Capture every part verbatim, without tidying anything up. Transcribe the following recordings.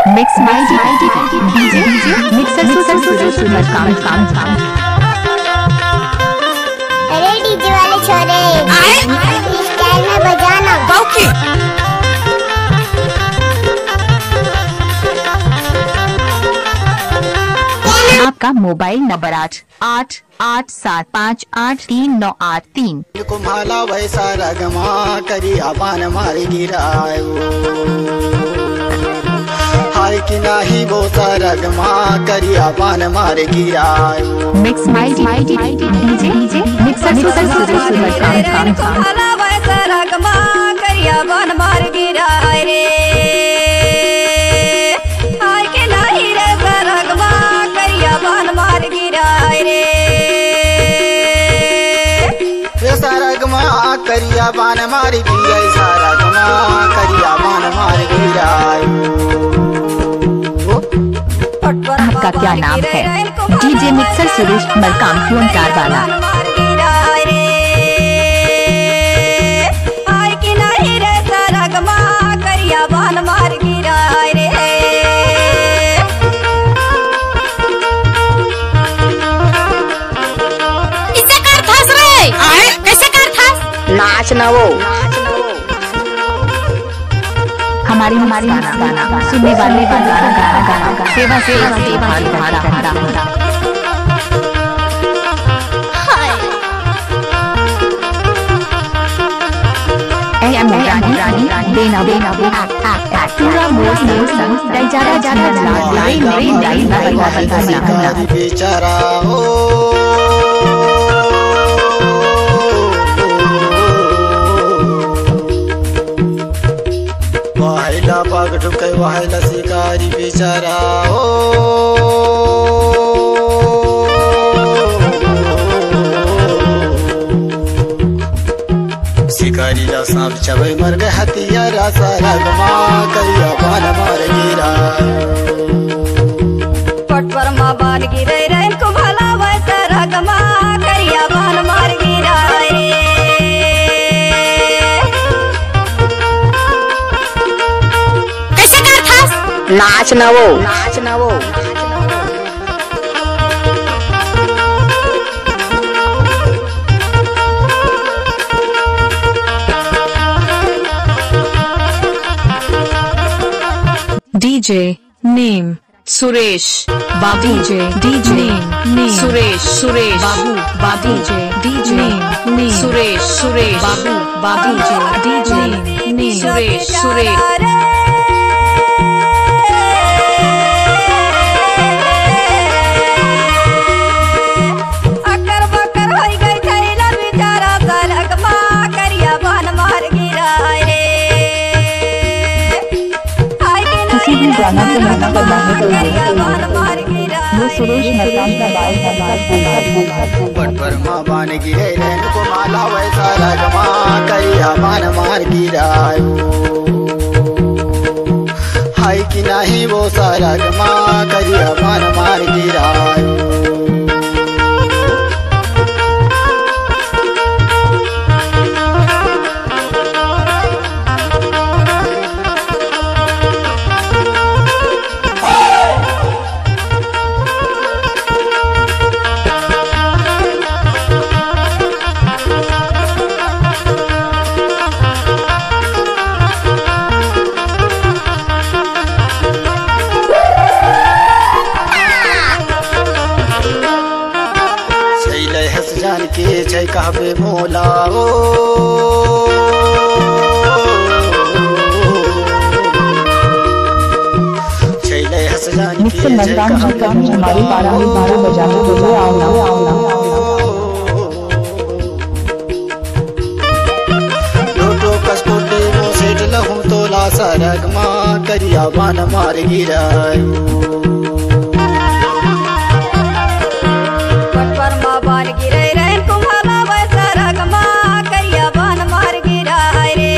Mix my D J, D J, mixer Suresh Suresh Markam. अरे DJ वाले छोरे, स्टाइल में बजाना। आपका मोबाइल नंबर आठ आठ आठ सात पाँच आठ तीन नौ आठ तीन। को माला वैसा रगमा करिया बान मार गिरायो। हाय कि नाही वो सा रगमा करिया बान मार गिरायो। Mix my D J, D J, mixer Suresh Suresh Markam. ए सरग मा करिया बान मार गिराय, सरग मा करिया बान मार गिराय। आपका क्या नाम है? D J mixer Suresh Markam क्यों चार वाला। कइसे करथस रे? आए, कइसे करथस? नाच ना वो। हमारी हमारी गाना, गाना सुनने वाले को गाना, गाना, गाना, सेवा, सेवा, सेवा, सेवा, सेवा। ए, ए, मोर रानी, रानी, देना, देना, देना, आ, आ, आ, पूरा मोर, मोर संग, दई जरा, जरा, जरा, दई, दई, दई, दई, दई, दई, दई, दई। बेचारा ओ। वाहिला पग ठुके, वाहिला शिकारी बेचारा ओ। शिकारी ला सांप चबे मर गे, हथियारा सरग मा करिया बान मार गिरा। पटवर मा बान गिरे रैन को भला वै सरग मा करिया बान मार गिरा रे। कइसे करथस? नाच ना वो। नाच ना वो। D J name Suresh Babu. D J D J name, name Suresh, Suresh Babu, बाबू। D J D J name, name Suresh, Suresh Babu, बाबू। D J D J name, name Suresh, Suresh. अकर बकर होई गई थैला बेचारा, सरग मा करिया बान मार गिरा रे। किसी भी गाना को गाना करना है तो ये सुरेश मरकाम का बाल बट पर माँ बान गिरे रैन को माला वैसा रगमा करिया बान मार गिरायो। हाय कि नाही वो सा रगमा करिया बान मार गिरायो। छैले हस जान के छै कहबे मोला ओ। छैले हस जान के छै कहबे मोला ओ। Mixer मरकाम जी का हमारे बारह में बारह बजाने के लिए आओ ना, आओ ना, आओ ना। लोटो कस कोटी मो सेठ लहूं तोला सरग मा करिया बान मार गिरायो। पटवर मा बान गिरे रैन कुम्हाला वै सरग मा करिया बान मार गिराय रे।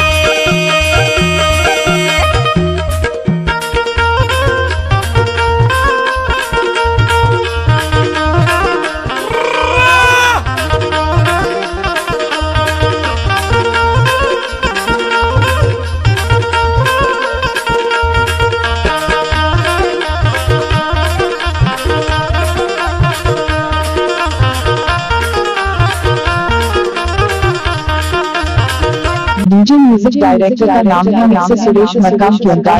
म्यूजिक डायरेक्टर का नाम है मिस्टर सुरेश मरकाम क्योंका।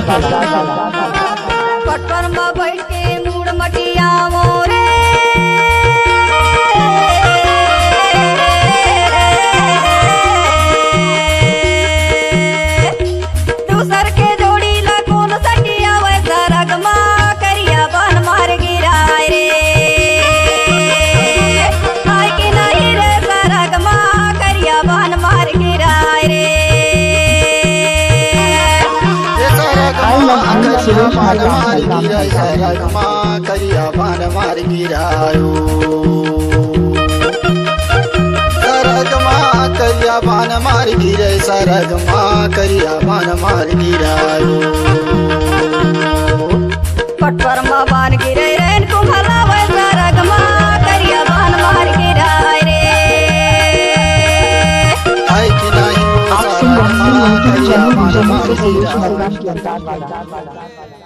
पटवर म बैठ के मूड़ मटियावो रे। दूसर के जोड़ी ला कोन सटियावे, सरग मा करिया बान मार गिराय रे। आय कि नहीं रे, सरग मा करिया बान मार गिराय रे। ए सरग मा करिया बान मार गिराय, सरग मा करिया बान मार गिरायो। सरग मा करिया बान मार गिरे, सरग मा करिया बान मार गिरायो। पटवर मा बान गिरे, रैन कुंभला वै, सरग मा करिया बान मार गिराय रे। आय कि नहीं आप सुन रहे हैं YouTube channel DJ mister Suresh Markam की अंदाज वाला।